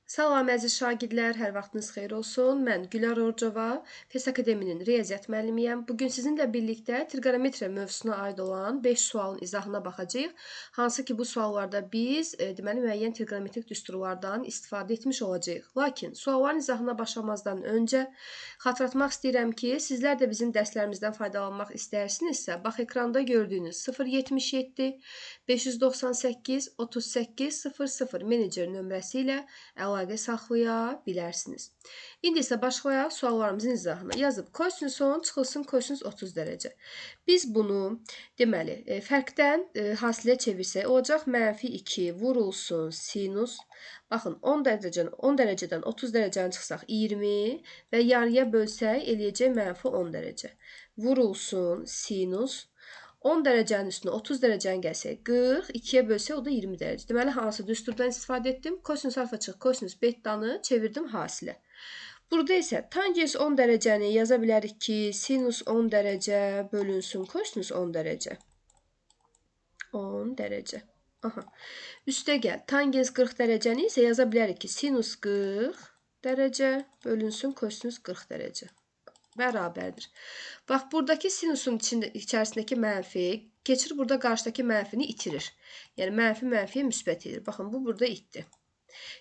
Salam əziz şagirdlər, hər vaxtınız xeyir olsun. Mən Gülər Orcova, FES Akademinin riyaziyyat müəllimiyəm. Bugün sizinlə birlikdə trigonometriya mövzusuna aid olan 5 sualın izahına baxacağıq. Hansı ki bu suallarda biz deməli müəyyən trigonometrik düsturlardan istifadə etmiş olacağıq. Lakin sualların izahına başlamazdan öncə xatırlatmaq istəyirəm ki, sizlər də bizim dərslərimizdən faydalanmaq istəyirsinizsə, bax ekranda gördüyünüz 077 598 38 00 menecer nömrəsi ilə əlaqə saxlaya bilərsiniz. İndi isə başlayaq suallarımızın izahına. Yazıb kosinus 10 çıxılsın kosinus 30 dərəcə. Biz bunu deməli fərqdən hasilə çevirsək olacaq mənfi 2 vurulsun sinus. Baxın 10 dərəcədən 30 dərəcəni çıxsaq 20 və yarıya bölsək eləyəcək mənfi 10 dərəcə. Vurulsun sinus. 10 dərəcənin üstünə 30 dərəcəni gəlsək 40, 2-yə bölsək o da 20 dərəcə. Deməli, hansı düsturdan istifadə etdim? Kosinus alfa çıx, kosinus betanı çevirdim hasilə. Burada isə tangens 10 dərəcəni yaza bilərik ki, sinus 10 dərəcə bölünsün kosinus 10 dərəcə. 10 dərəcə. Aha. Üstə gəl, tangens 40 dərəcəni isə yaza bilərik ki, sinus 40 dərəcə bölünsün kosinus 40 dərəcə. Bərabərdir. Bax, buradakı sinusun içərisindəki mənfi keçir, burada qarşıdakı mənfini itirir. Yəni, mənfi mənfiyə müsbət edir. Baxın, bu burada itdi.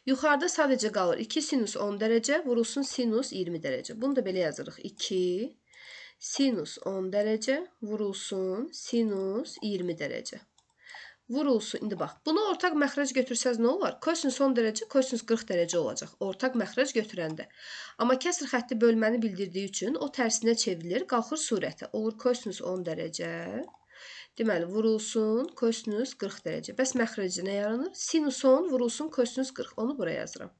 Yuxarıda sadəcə qalır 2 sinus 10 dərəcə vurulsun sinus 20 dərəcə. Bunu da belə yazırıq. 2 sinus 10 dərəcə vurulsun sinus 20 dərəcə. Vurulsun. İndi bax, bunu ortaq məxrəc götürsəz nə olar? Kosinus 10 dərəcə, kosinus 40 dərəcə olacaq. Ortaq məxrəc götürəndə. Amma kəsr xətti bölməni bildirdiyi üçün o tərsinə çevrilir, qalxır surətə. Olur kosinus 10 dərəcə. Deməli, vurulsun kosinus 40 dərəcə. Bəs məxrəci nə yaranır? Sinus 10 vurulsun kosinus 40. Onu buraya yazıram.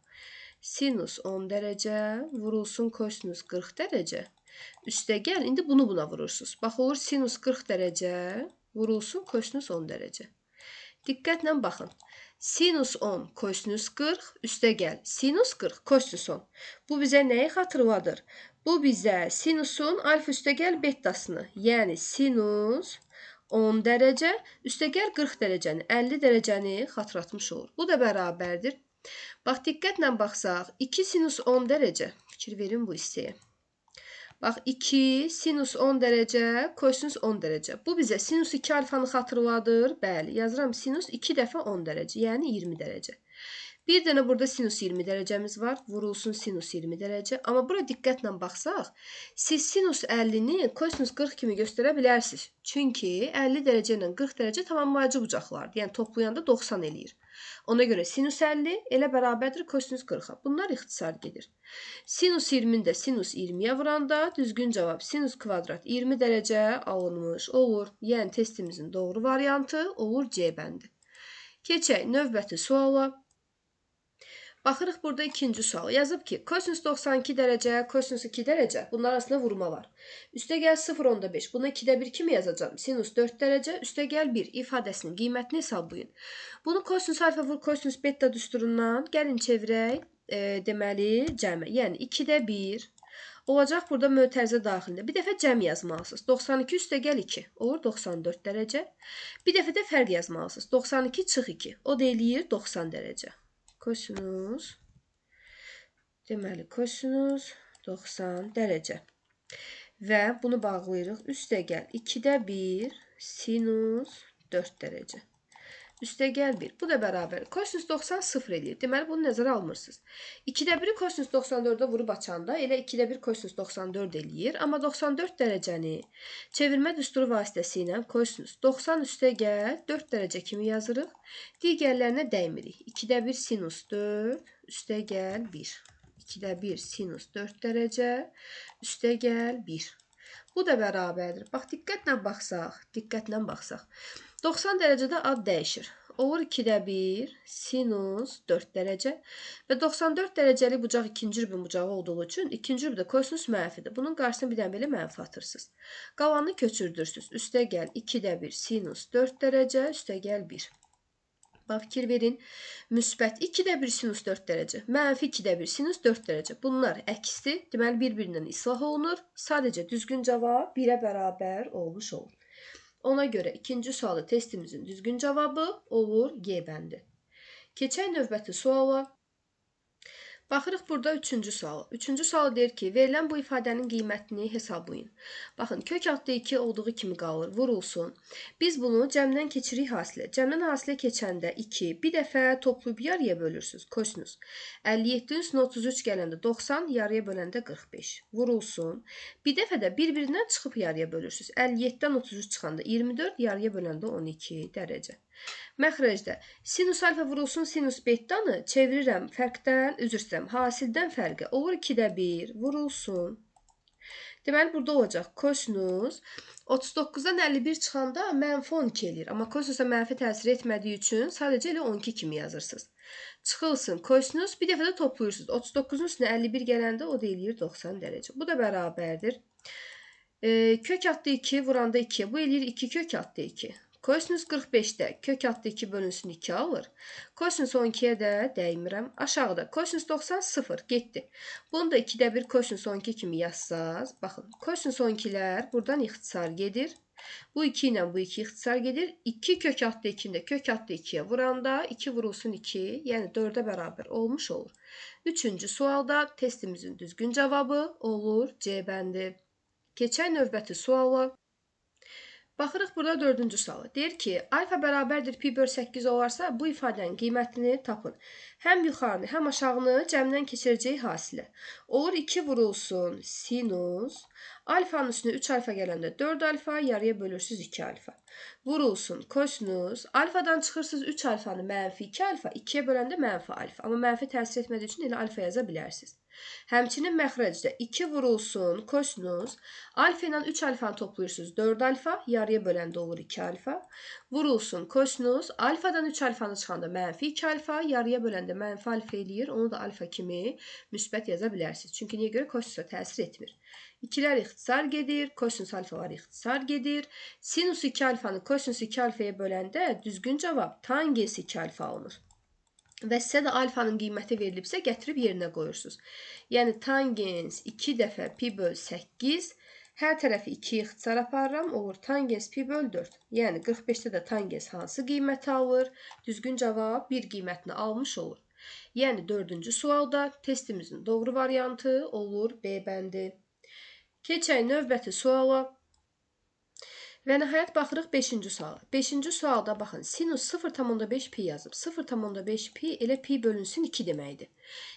Sinus 10 dərəcə vurulsun kosinus 40 dərəcə. Üstə gəl, indi bunu buna vurursunuz. Bax, olur sinus 40 dərəcə vurulsun kosinus 10 dərəcə. Diqqətlə baxın. Sinus 10, kosinus 40, üstə gəl. Sinus 40, kosinus 10. Bu bizə nəyi xatırladır? Bu bizə sinusun alfa üstə gəl betasını, yəni sinus 10 dərəcə, üstə gəl 40 dərəcəni, 50 dərəcəni xatırlatmış olur. Bu da bərabərdir. Bax, diqqətlə baxsaq, 2 sinus 10 dərəcə, fikir verin bu hissəyə. Bax, 2 sinus 10 dərəcə, kosinus 10 dərəcə. Bu bizə sinus 2 alfanı xatırladır. Bəli, yazıram sinus 2 dəfə 10 dərəcə, yəni 20 dərəcə. Bir dənə burada sinus 20 dərəcəmiz var. Vurulsun sinus 20 dərəcə. Amma bura diqqətlə baxsaq, siz sinus 50-ni kosinus 40 kimi göstərə bilərsiniz. Çünki 50 dərəcə ilə 40 dərəcə tamamlayıcı bucaqlardır. Yəni toplayanda 90 eləyir. Ona görə sinus 50 elə bərabərdir kosinus 40-a. Bunlar ixtisar gedir. Sinus 20-ni də sinus 20-yə vuranda düzgün cavab sinus kvadrat 20 dərəcə alınmış olur. Yəni testimizin doğru variantı olur C bəndi. Keçək növbəti suala. Baxırıq burada ikinci sual. Yazıb ki, kosinus 92 dərəcə, kosinus 2 dərəcə. Bunlar arasında vurma var. Üstə gəl 0,5. Buna 2-də 1 kimi yazacağam? Sinus 4 dərəcə, üstə gəl 1 ifadəsinin qiymətini hesablayın. Bunu kosinus alfa vur kosinus beta düsturundan gəlin çevirək, deməli cəmə. Yəni 2-də 1 olacaq burada mötərizə daxilində. Bir dəfə cəm yazmalısınız. 92 üstə gəl 2. Olur 94 dərəcə. Bir dəfə də fərq yazmalısınız. 92 çıx 2. O da eləyir 90 dərəcə. Kosinus, deməli, kosinus 90 dərəcə. Və bunu bağlayırıq. Üstə gəl 2-də 1 sinus 4 dərəcə. Üstə gəl 1. Bu da bərabər. Kosinus 90 0 eləyir. Deməli, bunu nəzərə almırsınız. 2-də 1-i kosinus 94-ə vurub açanda elə 2-də 1 kosinus 94 eləyir. Amma 94 dərəcəni çevirmə düsturu vasitəsilə kosinus 90 üstə gəl 4 dərəcə kimi yazırıq. Digərlərinə dəymirik. 2-də 1 sinus 4 üstə gəl 1. 2-də 1 sinus 4 dərəcə üstə gəl 1. Bu da bərabərdir. Bax, diqqətlə baxsaq, diqqətlə baxsaq. 90 dərəcədə ad dəyişir. Olur 2-də 1 sinus 4 dərəcə və 94 dərəcəlik bucaq ikinci rübün bucağı olduğu üçün ikinci rübdə kosinus mənfidir. Bunun qarşısına bir dənə belə mənfi atırsınız. Qalanını köçürdürsünüz. Üstə gəl 2-də 1 sinus 4 dərəcə, üstə gəl 1. Bax, fikir verin. Müsbət 2-də 1 sinus 4 dərəcə, mənfi 2-də 1 sinus 4 dərəcə. Bunlar əksdir. Deməli, bir-birindən islah olunur. Sadəcə düzgün cavab 1-ə bərabər olmuş olur. Ona görə ikinci sualı testimizin düzgün cavabı olur G bəndi. Keçək növbəti suala. Baxırıq burada üçüncü suala. Üçüncü sual deyir ki, verilən bu ifadənin qiymətini hesablayın. Baxın, kök altda 2 olduğu kimi qalır, vurulsun. Biz bunu cəmdən keçirik hasilə. Cəmdən hasilə keçəndə 2, bir dəfə toplayıb yarıya bölürsünüz, kosinus. 57-nin üstünə 33 gələndə 90, yarıya böləndə 45. Vurulsun. Bir dəfə də bir-birindən çıxıb yarıya bölürsünüz. 57-dən 33 çıxanda 24, yarıya böləndə 12 dərəcə. Məxrəcdə sinus alfa vurulsun sinus betanı çevirirəm fərqdən, üzr istəyirəm, hasildən fərqə. Olur 2-də 1 vurulsun. Deməli, burada olacaq kosinus 39-dan 51 çıxanda mənfi 12 eləyir. Amma kosinusa mənfi təsir etmədiyi üçün sadəcə elə 12 kimi yazırsınız. Çıxılsın kosinus, bir dəfə də toplayırsınız. 39-un üstünə 51 gələndə o da eləyir 90 dərəcə. Bu da bərabərdir. Kök altda 2 vuranda 2. Bu eləyir 2 kök altda 2. Kosinus 45-də kök altda 2 bölünsün 2 alır. Kosinus 12-yə də dəymirəm. Aşağıda kosinus 90 0 getdi. Bunu da 2-də 1 kosinus 12 kimi yazsaz. Baxın, kosinus 12-lər buradan ixtisar gedir. Bu 2 ilə bu 2 ixtisar gedir. 2 kök altda 2-ni də kök altda 2-yə vuranda 2 vurulsun 2, yəni 4-ə bərabər olmuş olur. Üçüncü sualda testimizin düzgün cavabı olur C bəndi. Keçək növbəti suala. Baxırıq burada dördüncü suala. Deyir ki, alfa bərabərdir pi böl 8 olarsa, bu ifadənin qiymətini tapın. Həm yuxarını, həm aşağını cəmdən keçirəcək hasilə. Olur 2 vurulsun sinus. Alfanın üstünə 3 alfa gələndə 4 alfa, yarıya bölürsünüz 2 alfa. Vurulsun kosinus. Alfadan çıxırsınız 3 alfanı mənfi 2 alfa, 2-yə böləndə mənfi alfa. Amma mənfi təsir etmədiyi üçün elə alfa yaza bilərsiniz. Həmçinin məxrəcdə 2 vurulsun kosinus. Alfa ilə 3 alfanı toplayırsınız 4 alfa, yarıya böləndə olur 2 alfa. Vurulsun kosinus. Alfadan 3 alfanı çıxanda mənfi 2 alfa, yarıya böləndə mənfi alfa eləyir. Onu da alfa kimi müsbət yaza bilərsiniz. Çünki niyə görə kosinusa təsir etmir. İkilər ixtisar gedir, kosinus alfalar ixtisar gedir. Sinus 2 alfanı kosinus 2 alfaya böləndə düzgün cavab tangens 2 alfa alınır. Və sizə də alfanın qiyməti verilibsə, gətirib yerinə qoyursunuz. Yəni, tangens 2 dəfə pi böl 8, hər tərəfi 2 ixtisar aparıram, olur tangens pi böl 4. Yəni, 45-də də tangens hansı qiyməti alır? Düzgün cavab 1 qiymətini almış olur. Yəni, dördüncü sualda testimizin doğru variantı olur B bəndi. Keçək növbəti suala. Və nəhayət baxırıq 5-ci suala. 5-ci sualda baxın, sinus 0,5 pi yazıb. 0,5 pi elə pi bölünsün 2 deməkdir.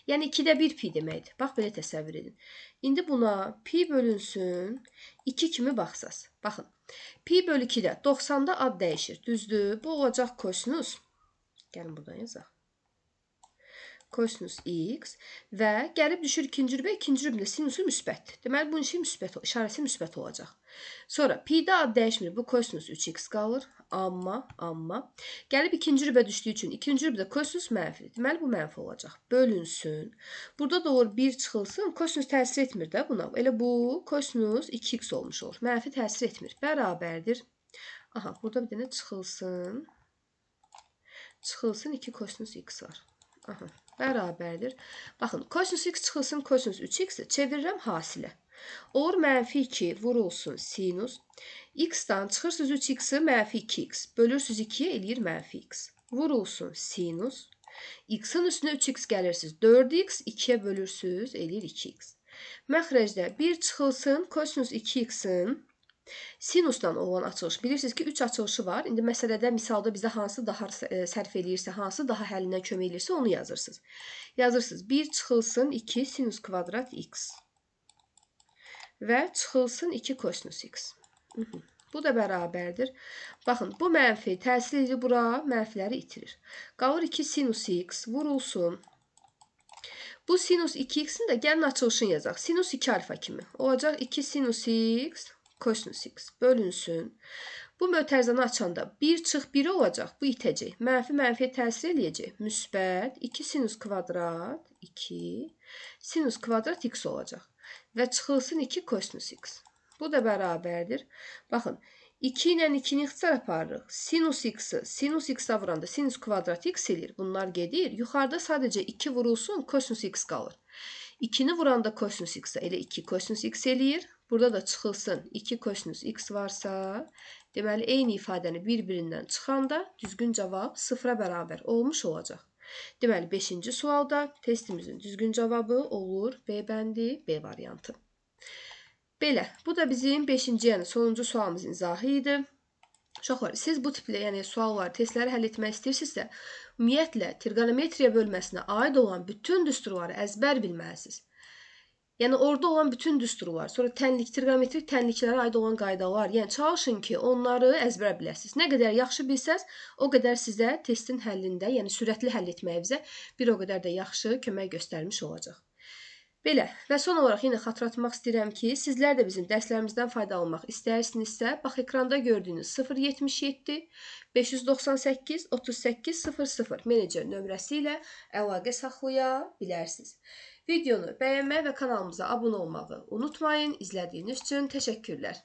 Yəni 2-də 1 pi deməkdir. Bax, belə təsəvvür edin. İndi buna pi bölünsün 2 kimi baxsaz. Baxın, pi bölü 2-də 90-da ad dəyişir. Düzdür, bu olacaq kosinus. Gəlin buradan yazaq. Kosinus x və gəlib düşür ikinci rübə, ikinci rübədə sinusu müsbətdir. Deməli, bunun işi müsbət, işarəsi müsbət olacaq. Sonra pi-də ad dəyişmir, bu kosinus 3x qalır. Amma gəlib ikinci rübə düşdüyü üçün ikinci rübədə kosinus mənfidir. Deməli, bu mənfi olacaq. Bölünsün. Burada da olur 1 çıxılsın, kosinus təsir etmir də buna. Elə bu kosinus 2x olmuş olur. Mənfi təsir etmir. Bərabərdir. Aha, burada bir dənə çıxılsın. Çıxılsın 2 kosinus x var. Aha, bərabərdir. Baxın, kosinus x çıxılsın kosinus 3x-i çevirirəm hasilə. Olur mənfi 2 vurulsun sinus. X-dan çıxırsınız 3x-i mənfi 2x. Bölürsünüz 2-yə eləyir mənfi x. Vurulsun sinus. X-in üstünə 3x gəlirsiniz. 4x 2-yə bölürsünüz eləyir 2x. Məxrəcdə 1 çıxılsın kosinus 2x-in sinusdan olan açılış. Bilirsiniz ki, 3 açılışı var. İndi məsələdə, misalda bizə hansı daha sərf eləyirsə, hansı daha həllindən kömək eləyirsə onu yazırsınız. Yazırsınız 1 çıxılsın 2 sinus kvadrat x və çıxılsın 2 kosinus x. Bu da bərabərdir. Baxın, bu mənfi təsir edir bura, mənfiləri itirir. Qalır 2 sinus x vurulsun. Bu sinus 2x-in də gəlin açılışını yazaq. Sinus 2 alfa kimi. Olacaq 2 sinus x kosinus x bölünsün. Bu mötərizəni açanda 1 çıx 1 olacaq. Bu itəcək. Mənfi mənfiyə təsir eləyəcək. Müsbət 2 sinus kvadrat 2 sinus kvadrat x olacaq. Və çıxılsın 2 kosinus x. Bu da bərabərdir. Baxın, 2 ilə 2-ni ixtisar aparırıq. Sinus x-i sinus x-a vuranda sinus kvadrat x eləyir. Bunlar gedir. Yuxarıda sadəcə 2 vurulsun, kosinus x qalır. 2-ni vuranda kosinus x-a elə 2 kosinus x eləyir. Burada da çıxılsın 2 kosinus x varsa, deməli, eyni ifadəni bir-birindən çıxanda düzgün cavab 0-a bərabər olmuş olacaq. Deməli, 5-ci sualda testimizin düzgün cavabı olur B bəndi, B variantı. Belə, bu da bizim 5-ci, yəni sonuncu sualımızın izahı idi. Uşaqlar, siz bu tipli, yəni sualları, testləri həll etmək istəyirsinizsə, ümumiyyətlə, trigonometriya bölməsinə aid olan bütün düsturları əzbər bilməlisiniz. Yəni, orada olan bütün düsturlar, sonra tənlik, trigonometrik tənliklərə aid olan qaydalar, yəni çalışın ki, onları əzbər biləsiniz. Nə qədər yaxşı bilsəz, o qədər sizə testin həllində, yəni sürətli həll etməyinizə bir o qədər də yaxşı kömək göstərmiş olacaq. Belə və son olaraq yenə xatırlatmaq istəyirəm ki, sizlər də bizim dərslərimizdən faydalanmaq istəyirsinizsə, bax ekranda gördüyünüz 077 598 38 00 menecer nömrəsi ilə əlaqə saxlaya bilərsiniz. Videonu bəyənməyi və kanalımıza abunə olmağı unutmayın. İzlədiyiniz üçün təşəkkürlər.